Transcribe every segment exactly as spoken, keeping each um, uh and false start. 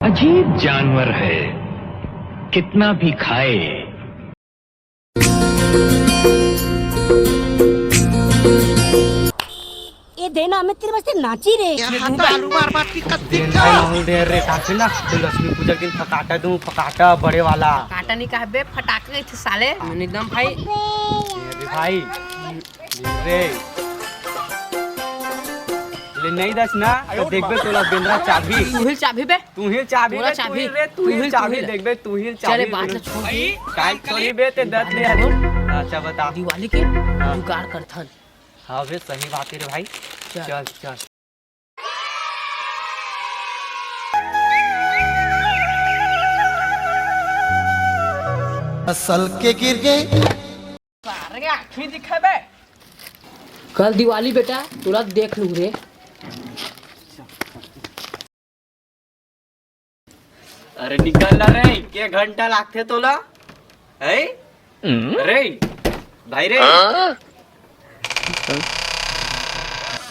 अजीब जानवर है, कितना भी खाए। ए देना, मैं तेरे वास्ते नाची रे। ये हाथ आलू मार मार के कत्ती दिन का। भाई माहौल दे रे, काफी ना, तो लक्ष्मी पूजा के दिन फटाका दूं, फटाका बड़े वाला। काटा नहीं कहबे, फटाका कहिथे साले। मैंने एकदम भाई। ये रे भाई, ये रे। ले नहीं दस ना, तो देखबे तोला बेंदरा चाबही। तू ही चाबही बे। तू ही चाबही तोला बे, तू चाबही। ही रे, तू तू ही ही, तू चाबही ही। देखबे, तू ही चल, चाबही ये बात बे। ला छोड़। काहे छोड़ी बे, ते दत ले। छोड़। अच्छा, बता। दिवाली के हाँ। जुगाड़ करथन। हाँ बे, सही बात है रे भाई। चल। चल, चल। असल के गिर गए। सारे आँख में दिखा बे। कल दिवाली बेटा, तुरंत देख लू रे। अरे निकल ना रे, के घंटा लागथे तोला? है? रे, भाई रे।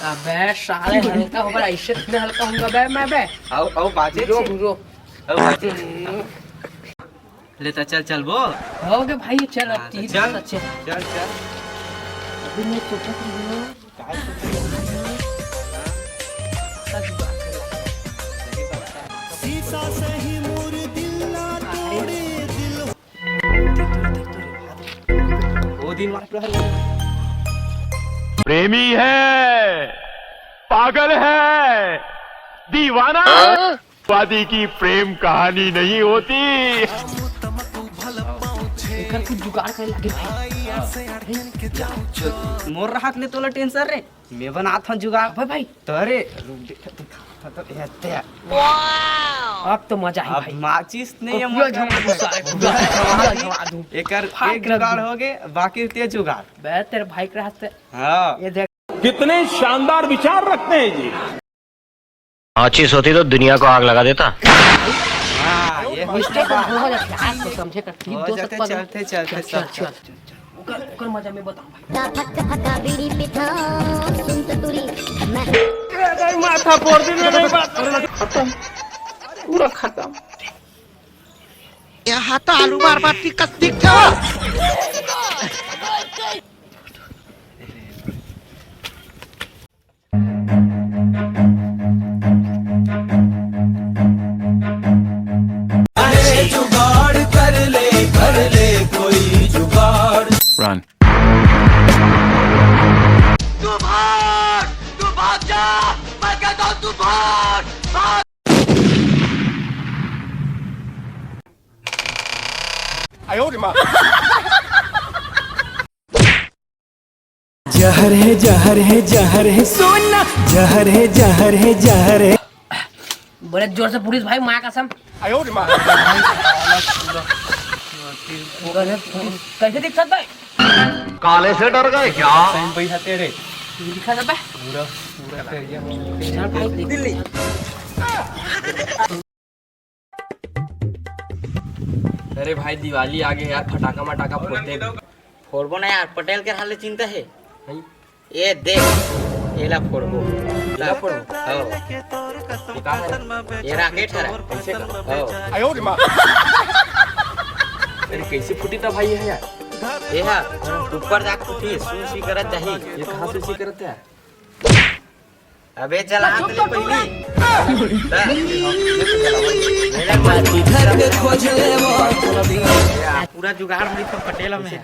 अबे साले, हल्का होकर ऐसे थोड़े हल्का होऊंगा बे मैं बे। आओ, आओ, बाजे रो, छे। रो। आओ, बाजे। ले तो चल, चल वो। हो गए भाई, चल, हाँ, अब तो तीन चल। बस अच्छे। चल, चल। अभी मैं सोचत रही हूँ। वो दिन प्रेमी है, पागल है, दीवाना है। वादी की प्रेम कहानी नहीं होती। एकर कुछ जुगाड़ करे लागे भाई। मोर रहत ले तोला टेंशन रे, मैं बनात हूँ जुगाड़। अबे भाई। तो अरे, रुक, देख, दिखा, तो ये ते। अब तो मजा है अब भाई। माचिस नहीं है, पूरा मोर झमा दूँ सारे, पूरा झमा दूँ। एकर फाड़ एक कर जुगाड़ दूँ। हो गए, बाकी ते जुगाड़। बे, तेरे भाई के रहते। हाँ। ये देख। कितने शानदार विचार रखते हैं जी। माचिस होती तो दुनिया को आग लगा देता। हाँ, ये हो मिस्टेक जाता। हो जाते, आज तो समझे कर, ठीक हो दोस्त जाते, पकड़। चलते, चलते, चल, चल, चल, चल। चल, चल। ओकर, ओकर मजा में बताऊं भाई। फक फका बीड़ी पीता सुन तो तुरी मैं। ए, भाई, माथा फोड़ दी, नहीं बात। खत्म, पूरा खत्म। यहाँ तो आलू मार मार टिकट दिखता। अरे जुगाड़ कर ले, कर ले कोई जुगाड़। Run। तू भाग, तू भाग जा, मैं कहता हूँ तू भाग, भाग। जहर है, जहर है, जहर है, सोना। जहर है, जहर है, जहर है। बड़े जोर से पुलिस भाई, माँ कसम। कैसे दिखत भाई? काले से डर गए क्या? सही पैसा तेरे। दिखा दे बे। पूरा, पूरा area। चल भाई, दिल्ली। अरे भाई, दिवाली आगे यार, फटाका मटाका फोड़ते। फोड़बो ना यार, पटेल के हाल चिंता है। हैं? ये देख, एला फोड़बो। एला फोड़बो? हो। ये का है? ये rocket है। कैसे का? हो। अरे, कैसे फूटी था भाई ये यार? ये हा, ऊपर जाके फूटी, सुई सुई करत जाही। ये कहाँ से सुई करत है? अबे चल हाथ ले पहली। घर के खोज ले वो। पूरा जुगाड़ होई तो पटेल में है।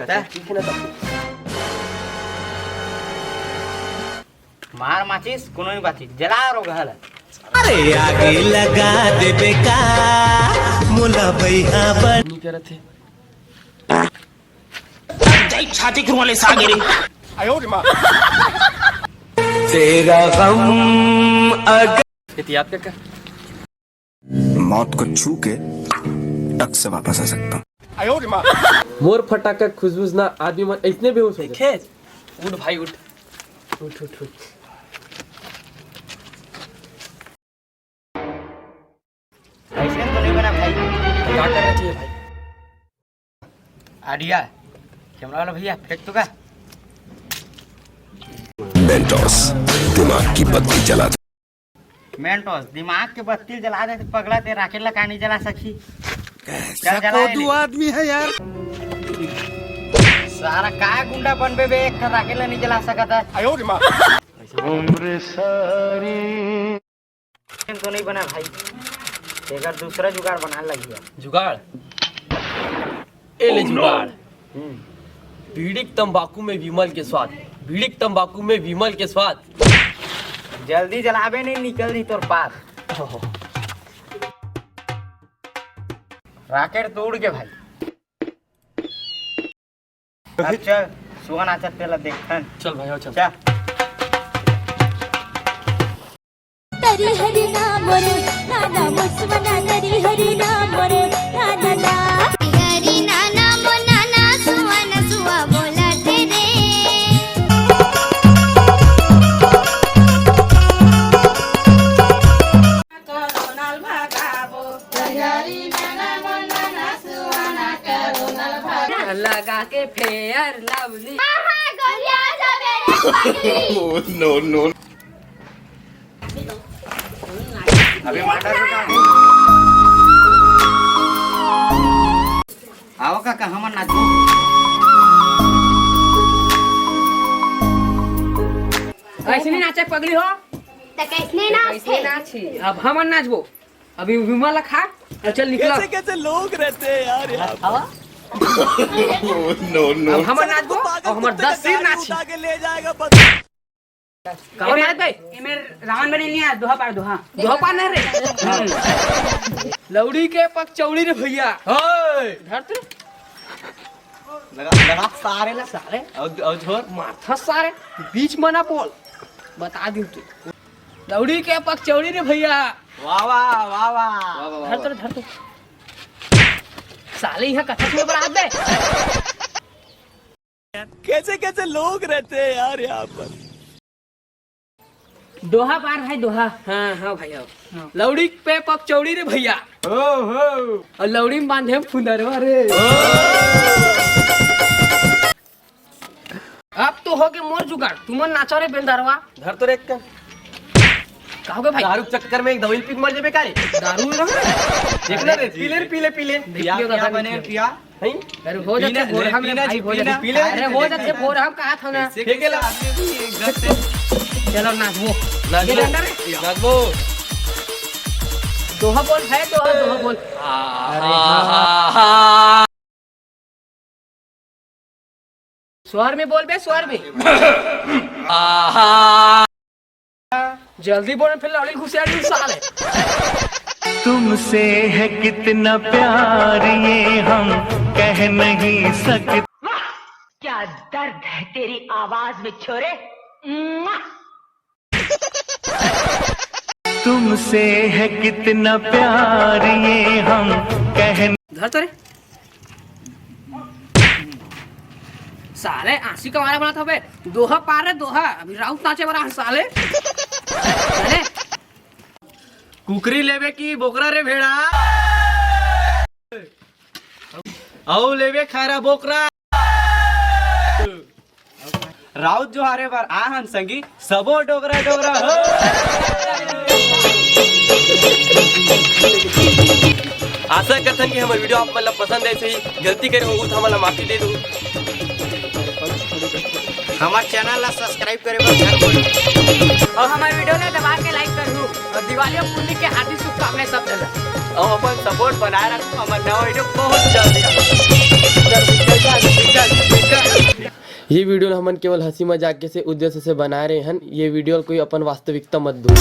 मार माचिस, कोनो नहीं बाची, जला रो घर। अरे आगे लगा देबे का, मोला बैहा बन। नहीं करत है। जय छाती खुरवा ले सागे रे। तेरा गम अगर ये तो याद कर, कर। मौत को छू के टक से वापस आ सकता हूँ। मोर फटाका खुशबू ना आदमी मन इतने बेहोश हो जाते। देखे? उठ भाई, उठ। उठ, उठ, उठ। ऐसे तो नहीं बना भाई। क्या करना चाहिए भाई? आइडिया, कैमरा वाला भैया, फेंक तो का? मेंटोस, दिमाग की बत्ती जला दो। मेंटोस, दिमाग के बत्ती ल जला देथे पगला, ते राकेट ला का नहीं जला सकही? चल, जला ले। आदमी है यार। सारा काय गुंडा बनबे बे, एक ठन राकेट ला नहीं जला सकत है। तो नहीं बना भाई, तेकर दूसरा जुगाड़ बना लगी है। जुगाड़? ए ले जुगाड़। हम्म। बीड़ी के तंबाकू में विमल के स्वाद, बीड़ी के तंबाकू में विमल के स्वाद। जल्दी जलाबे नहीं, निकल रही तोर पार। राकेट तो उड़ गे भाई। अब चल, सुआ नाचत तेला देखथन। चल भाई, आओ चल। चल। तरी हरी ना मोरे, ना ना मुसवना, तरी हरी ना मोरे, ना ना ना। हरी ना ना मो ना ना, सुआ ना सुआ बोलत रे। लगा के फेयर लवली। नो नो। अबे मार डाल बेटा। आओ काका, हमन नाचबो। ऐसे नहीं नाचे पगली हो। त कैसने नाचथे? कैसे नाची? अब हमन नाचबो। अभी विमल ला खा और चल निकल। कैसे कैसे लोग रहते हैं यार यहाँ पर। आवा। नो नो। अब हमन नाचबो और हमर दस सिर नाची। उठा के ले जाएगा बस। कहाँ एमे, नाच बे? एमे रावण बने नहीं आया, दोहा पार दोहा। दोहा पार नहीं रे। हम्म। लौड़ी के पक चौड़ी रे भैया। ओए। धर तू। लगा, लगा सारे ला सारे। और, और झोर। माथा सारे। बीच में ना बोल। बता दी तू। लौड़ी के पक चौड़ी रे भैया। वाह, वाह, वाह, वाह। वाह, वाह, वाह, धर वाह। तो, धर तो। साले यहाँ कथा क्यों बना दे? कैसे कैसे लोग रहते हैं यार यहाँ पर। दोहा पार है, दोहा। हाँ, हाँ भाई, आओ। हाँ। लौड़ी पे पक चौड़ी रे भैया। हो, हो। और लौड़ी में बांधे हम फुंदरवा रे। हो। अब तो हो के मोर जुगाड़, तुमन नाचो रे बेंदरवा। धर तो रे एक। का हो गए भाई? दारू के चक्कर में एक दवाई पी के मर जाबे का रे? दारू ना। देख ना रे, पी ले, पी ले, पी ले। पिया, पिया, पिया बने, पिया। नहीं? अरे हो जाते पीना, बोर हम पीना भाई, जी, हो पीना। जाते। पी ले, अरे पी हो ले, जाते पी ले। बोर हम कहा था ना। कैसे, कैसे आदमी भी एक घर से। चलो नाचबो। नाचबो। ये डंडा रे। नाचबो। दोहा बोल भाई, दोहा, दोहा बोल। आ, अरे हा, हाँ। हा, हा। स्वर में बोल बे, स्वर में। आहा। जल्दी बोल, फिर लौड़ी घुसेड़ी साले। तुमसे है कितना प्यार ये हम कह नहीं सकते। वाह, क्या दर्द है तेरी आवाज में छोरे। मुआ। तुमसे है कितना प्यार ये हम कह। धर तो रे। साले आंसी का मारा बनात हवे। दोहा पार रे दोहा। अभी राउत नाचे वाला है साले। अरे। कुकरी लेबे की बोकरा रे भेड़ा। अउ लेबे खारा बोकरा। राउत जोहारे बर आ हन संगी, सबो डोकरा डोकरा हो। आशा करथन कि हमर वीडियो आप मन ला पसंद आइस होही, गलती करे होहू त हमन ला माफी दे दू। हमर चैनल ला सब्सक्राइब करे बर झन भूलू। अउ हमर वीडियो ला दबा के लाइक करहू अउ दिवाली अउ पुन्नी के हार्दिक शुभकामनाएं सब झन ला। अउ अपन सपोर्ट बनाए रखू, हमर नवा वीडियो बहुत जल्दी आही। ये वीडियो ला हमन केवल हंसी मजाक के से उद्देश्य से बनाए रहे हन। ये वीडियो ला कोई अपन वास्तविकता मत दो।